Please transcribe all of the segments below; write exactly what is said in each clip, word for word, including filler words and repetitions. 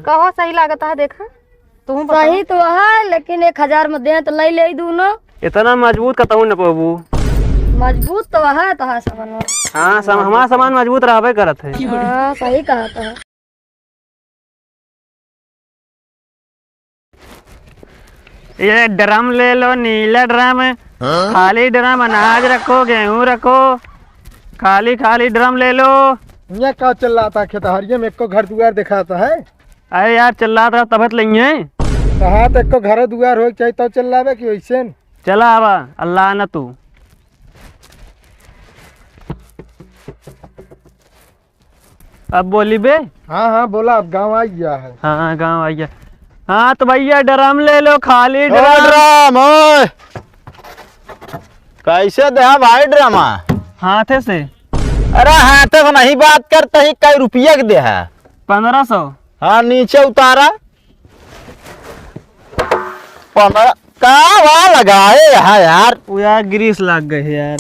कहो सही लागत है, देखा, तू बताओ। सही तो है, लेकिन एक हजार में दे तो ले ले दूनो। इतना मजबूत कतहूँ न पबू। मजबूत तो है, तो है सामान। हाँ, सम-, हमारा सामान मजबूत रहबे करत है। हाँ, सही कहा तो है। ये ड्रम ले लो, नीला ड्रम। हाँ? खाली ड्रम, अनाज रखो, गेहूं रखो, खाली खाली ड्रम ले लो। ये का चल रहा था खेतहरिया में, एको घर दुआर दिखाता है? अरे यार, चल रहा था तब तो लेंगे। कहाँ तो एको घर दुआर हो चाहिए तब चल रहा है कि वैसे न? चला आवा, अल्लाह ना तू। अब बोली बे। हाँ, हाँ, बोला, अब गाँव आ गया है। हाँ, गाँव आ गया। हाँ, तो भैया ड्रम ले लो, खाली ओ ड्रम। ड्रम, ओए। कैसे देहा भाई ड्रामा? हाथे से। अरे हाथे से नहीं बात करते ही, कई रुपया के देहा? पन्द्रह सौ। हाँ, नीचे उतारा। पन्द्रह, का वा लगाए यहाँ यार? वो यार ग्रीस लाग गए है यार।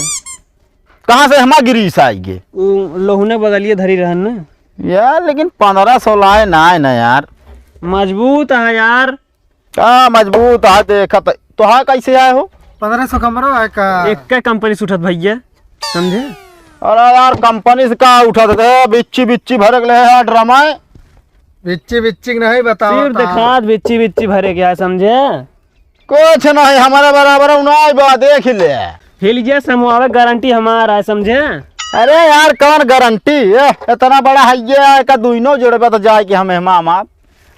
कहाँ से हमार ग्रीस आइगे? उ लोहुने बगलिए धरी रहन न। यार, लेकिन पन्द्रह सौ लाए ना है ना यार। मजबूत है यार। का मजबूत है, देखत तो है कैसे आए हो? पन्द्रह सौ कमरो है का? एक का कंपनी से उठत भैया, समझे? अरे यार, कंपनी से का उठत है? बिच्ची बिच्ची भरक ले यार ड्रामा। बिच्ची बिच्ची नहीं बताओ सिर्फ ता। दिखात बिच्ची बिच्ची भरे गया है, समझे? कुछ नहीं, हमारे बराबर उनाई बा, देख ले। हिल गया समूह, गारंटी हमारा है, समझे? अरे यार, कौन गारंटी? ए, इतना बड़ा है ये, का दुइनो जोड़बे तो जाए कि हमें मामा।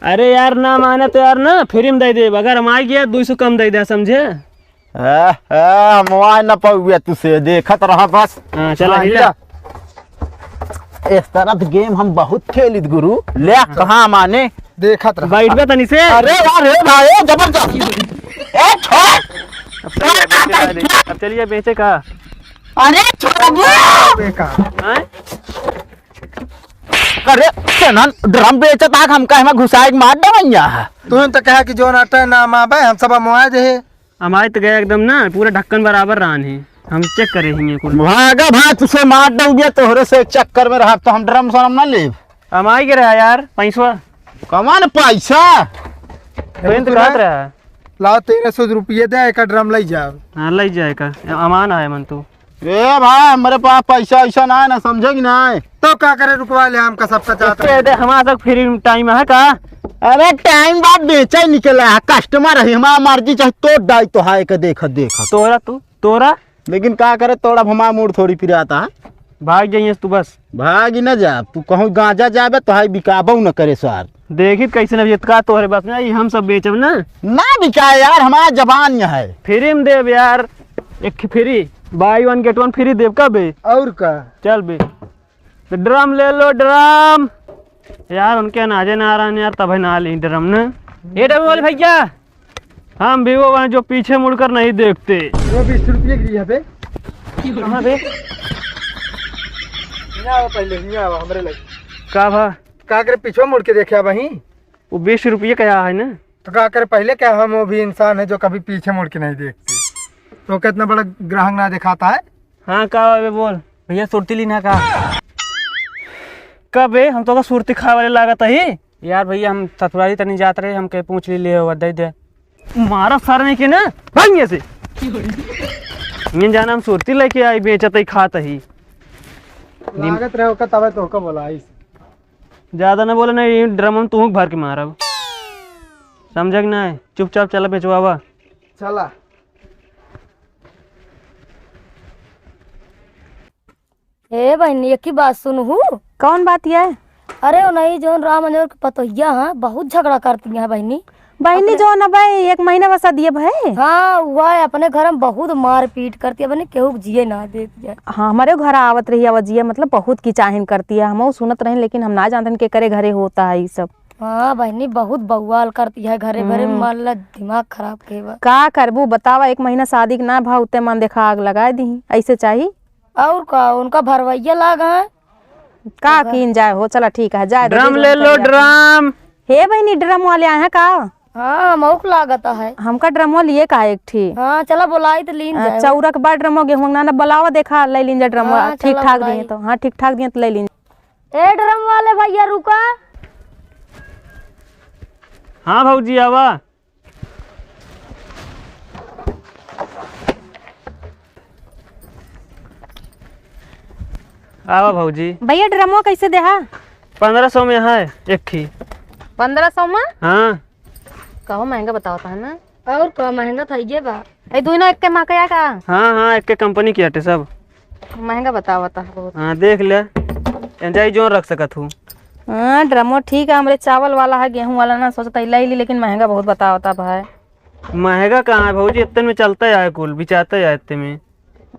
अरे यार, ना माने तो यार ना, फ्री में दे दे। अगर हम आ गया, दो सौ कम दे दे, समझे? ए, ए, हम आए ना पाऊबे तुसे, देखत रहा बस। हाँ, चला, हाँ, हिला। हिला। इस तरह के गेम हम बहुत खेलित गुरु। ले, कहाँ माने? देखत रहा। बैठ बे तनी से। अरे यार, हे भाई, जबरदस्त। ए, छोड़। अब चलिए, बेचे का? अब चलिए, बेचे का? अरे, छोड़ बे। बेकार। हैं? अरे, चनन ड्रम बेचत आक हमका एमा घुसाए के मार डवैया है। तू तो कहा कि जोन अटे ना माबे, हम सब मुआ दे। हमारे तो गया एकदम ना, पूरा ढक्कन बराबर रहन है। हम चेक करे ही कुल। भागा भाई, तुसे मार डवैया, तोहरे से चक्कर में रहा, तो हम ड्रम सरम ना लेब। हमारे के रहा यार, पैसवा। कमान पैसा? तो इन तो कहत रहा। लाओ, तेरह सौ रुपये दे, एक ड्रम ले जाओ। हाँ, ले जाए का, अमान है मन तू। ए भाई, हमरे पास पैसा ऐसा ना है ना, समझे कि नहीं? तो का करे, रुकवा ले, हमका सबका चाहत एके है। दे, हमारा तक फ्री टाइम है का? अरे टाइम बाद बेचे निकला है, कस्टमर है, हमारा मर्जी चाहे तो डाई तो हाय के देखत देखत। तोरा तू, तोरा? लेकिन का करे, तोड़ा हमारा मूड थोड़ी पिराता है। भाग जाइए तू बस। भाग ही ना जा, तू कहूँ गांजा जाबे तो हाय बिकाबो न करे सार। देखित कैसे न बेचत का तोहरे बस में, ई हम सब बेचब ना। ना बिकाए यार, हमारा जबान यह है। फ्री में देब यार, एक फ्री, buy one get one free देब का बे? और का? चल बे। तो ड्रम ले लो, ड्रम। यार, उनके अनाजे ना आ रहा है यार, तबे ना ली ड्रम ने। ए ड्रम वाले भैया, हम भी वो हैं जो पीछे मुड़कर नहीं देखते। वो बीस रुपये की है बे। कहाँ बे? हियाँ आओ पहले, हियाँ आओ, हमरे लगे। का भा? का करे पीछे मुड़ के देखे वहीं? वो बीस रुपये का है ना? तो का करे पहले क्या, हम वो भी इंसान है जो कभी पीछे मुड़ के नहीं देखते। तो कितना बड़ा ग्राहक ना दिखाता है। हाँ, का बा बे, बोल। भैया, सुरती लीना का? कबे? हम तो का सुरती खाए वाले लागत ही। यार भैया, हम ससुरारी तनी जात रहे, हमके पूछ ली ले हो, दे दे। मारा सारे नहीं के ना, भाग यहाँ से। ये जाना हम सुरती लेके आई, बेचत ही, खात ही। लागत रहे ओका, तबे तो ओका बोला आई। ज्यादा ना बोले, नहीं, ड्रम में तू भर के मारब। समझा कि नहीं? चुपचाप चला बेचवावा। चला। ए बहिनी, एक ही बात सुनहु। कौन बात ये? अरे, ओ नहीं, जौन राम मंदिर के पतोहिया हैं, बहुत झगड़ा करती हैं बहिनी। बहिनी, अपने जौन अब एक महीना बस दिए भए। हाँ, हुआ है, अपने घर में बहुत मारपीट करती है बहिनी, केहू के जिए ना देती है। हाँ, हमारे घर आवत रही आवाजिया, मतलब बहुत किचाहिन करती है। हमहू सुनत रहे, लेकिन हम ना जानते के करे घरे होता है ये सब। हाँ बहिनी, बहुत बवाल करती है घरे भरे, हम्म। मान ला दिमाग खराब के बा। का करबू बतावा, एक महीना शादी के ना भा, उते मन देखा आग लगा दी, ऐसे चाही। और का, उनका भरवैया लाग है। का तो कीन जाए हो, चला ठीक है, जाए दे, ड्रम दे ले लो, ड्रम। हे बहिनी, ड्रम वाले आए हैं का? हाँ, मौक लागत है। हमका ड्रम वाले ये का एक ठी। हाँ, चला बोलाई तो लीन अ, जाए। चौरा के बाद ड्रम, गेहूं ना, ना, बुलावा, देखा, ले लीन जा ड्रम, हाँ, ठीक चला ठाक बोलाई। दिए तो, हाँ, ठीक ठाक दिए तो ले लीन। ए ड्रम वाले भैया, रुका। हाँ भौजी, आवा। आवा भौजी। भैया, ड्रमवा कैसे देहा? पन्द्रह सौ में है एक ठी। पन्द्रह सौ में? हाँ। कहो, महंगा बतावत है ना। और का, महंगा तो हइये बा। ए, दुइनो एक के माँ के या का? हाँ, हाँ, एक के कंपनी के हटे सब। महंगा बतावत है बहुत। हाँ, देख ले, एंजाई जोन रख सकत हूँ। हाँ, ड्रमो ठीक है, हमरे चावल वाला है, गेहूं वाला ना, सोचत है ले ली, लेकिन महंगा बहुत बतावत है भाई। महंगा कहाँ है भौजी, इतने में चलता है कुल, बिचाता है इतने में।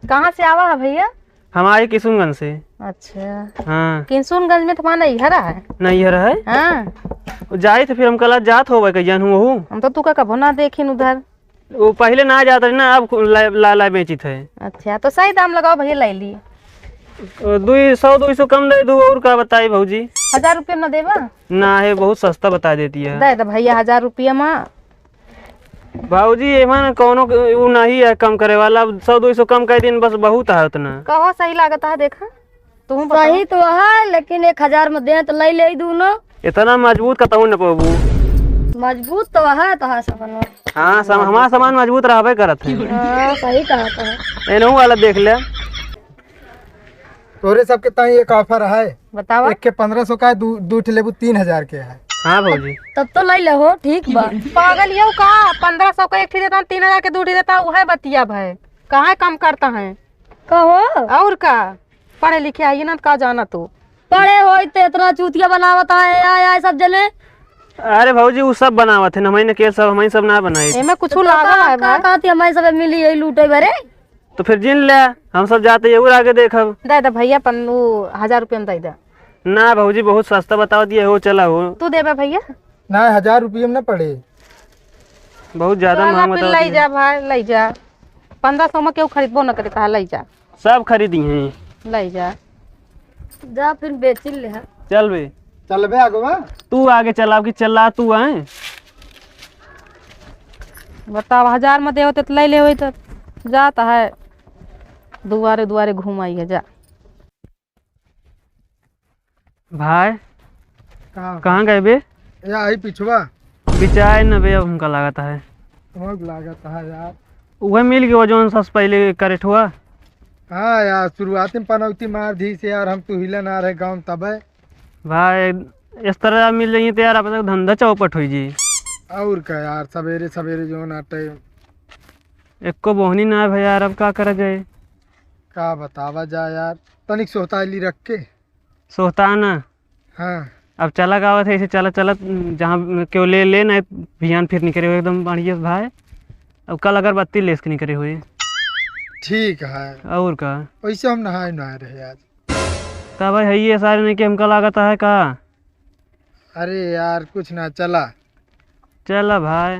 कहाँ से आवा है भैया? हम आए किशुनगंज से। अच्छा। हाँ। किशुनगंज में तुम्हारा नैहर है? नैहर है? हाँ। वो जाए थे, फिर हम कल जात होबे कहियन हूँ वहू। हम तो तू का कभो ना देखिन उधर। वो पहले ना जात रही ना, अब ला, ला, ला बेचित है। अच्छा, तो सही दाम लगाओ भैया, ले ली। दुई सौ, दुई सौ कम दे दू, और का बताई भौजी? हजार रुपया ना देबा? ना है, बहुत सस्ता बता देती है। दे दे भैया, हजार रुपया मा। भौजी, एमन कौनो क-, उ नहीं है कम करे वाला, अब सौ दुई सौ कम कर दिन, बस बहुत है उतना। कहो सही लागत है, देखा, तू बता। सही तो है, लेकिन एक हजार में दे तो ले ले दूनो। इतना मजबूत कतहूँ न पाबू। मजबूत तो है, तो है सामान। हाँ, सम-, हमारा सामान मजबूत रहबे करत है। हाँ, सही कहा तो है। एनहू वाला देख ले। तोरे सबके ताई एक offer है। बतावा। एक के पन्द्रह सौ का है, दू, दू ठे लेबू तीन हजार के है। हाँ भौजी। तब तो ले ले हो, ठीक बा। पागल यू का? पन्द्रह सौ का एक ठी देता, तीन हजार के दू ठी देता, उहे बतिया भाई। कहाँ कम करता है? कहो। और का? पढ़े लिखे आई ना, का जाना तू? पढ़े होई तो इतना चूतिया बनावत है, आय, आय, सब जने। अरे भौजी, उ सब बनावत है, हमई ने के सब, हमई सब ना बनाई। एमे कुछ तो लागल का, है का भाई? कहती हमई सब मिली यही लूटे बरे। तो फिर जिन ले, हम सब जाते ये और आगे देखब। दे दे भैया, पन-, उ हजार रुपया में दे दे। ना भौजी, बहुत सस्ता बताओ दिए हो, चला हो। तू देबे भैया? ना, हजार रुपया में ना पड़े। बहुत ज्यादा चला महंग फिर बताओ लई दिए। जा भाई, लई जा। पन्द्रह सौ में केहू खरीदबो न करे, कहा लई जा। सब खरीदी हैं। लई जा। जा फिर बेचिन ले, हाँ। चल बे। चल बे आगवा। तू आगे चलाओ कि चला तू आए? बताओ, हजार में देवत तो ले ले होई तो जाता है, दुआरे दुआरे घूम आई है, जा। भाई, का? कहाँ गए बे? या आई पिछवा। बिचाए न बे, अब हमका लागत है। बहुत लागत है यार। उहे मिल गयो जौन सबसे पहले करेठवा। हाँ यार, शुरुआत में पनौती मार दी से यार, हम तू हिला ना रहे गाँव तबे। भाई, इस तरह मिल जाइए तो यार, अपना धंधा चौपट होई जी। और का यार, सवेरे सवेरे जौन आटे। एको बोहनी ना है भाई यार, अब का करा जाए? का बतावा जा यार, तनिक सोहताइली रख के। सोहता ना? हाँ। अब चला गावत है, ऐसे चला, चला, जहाँ केहू ले, ले ना, बिहान फिर निकरे हुए एकदम बढ़िया से भाई। अब कल अगरबत्ती लेस के निकरे हुए। ठीक है। और का? वैसे हम नहाए, नहाए रहे आज। तब भाई, है ये सारे नहीं कि हमका लागत है का? अरे यार, कुछ ना, चला। चला भाई।